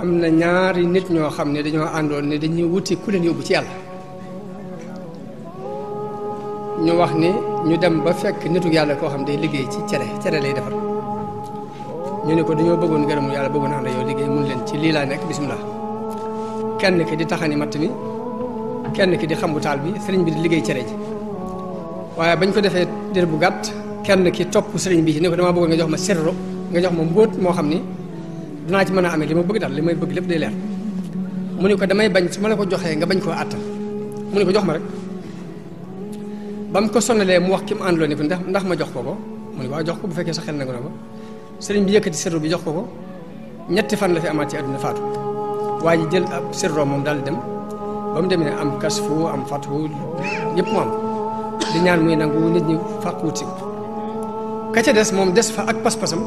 am na ñaari nit ñoo xam ne dañoo àndoon ne dañuy wuti ku leen yóbbu ci yàlla ñu wax ni ñu dem ba fekk nitu yàlla koo xam day liggéey ci cere lay defar ñu ne ko dañoo bëggoon gërëmu yàlla bëggoon ànd yow liggéey mun leen ci lii laa nekk bismillah kenn ki di taxani matt mi kenn ki di xambu taal bi sëriñ bi di liggéey cere ji waaye bañ ko defee dir bu gàtt kenn ki topp sëriñ bi ne ko damaa bëggoon nga jox ma sirru nga jox ma mbóot moo xam ni dinaa ci mën a amee li ma bëgg daal li may bëgg lépp day leer mu ne ko damay bañ su ma la ko joxee nga bañ koo àttan mu ne ko jox ma rek ba mu ko sonalee mu wax ki mu àndaloo ni ko ndax ma jox ko ko mu ne waaw jox ko bu fekkee sa xel nangu na ko sëriñ bi yëkkati sirru bi jox ko ko ñetti fan la fi amaat ci àdduna faatu waa ji jël ab sirro moom daal di dem ba mu demee am kasfu am fatu yëpp mu am di ñaan muy nangu nit ñi fàq wut si ka ca des moom des fa ak pas-pasam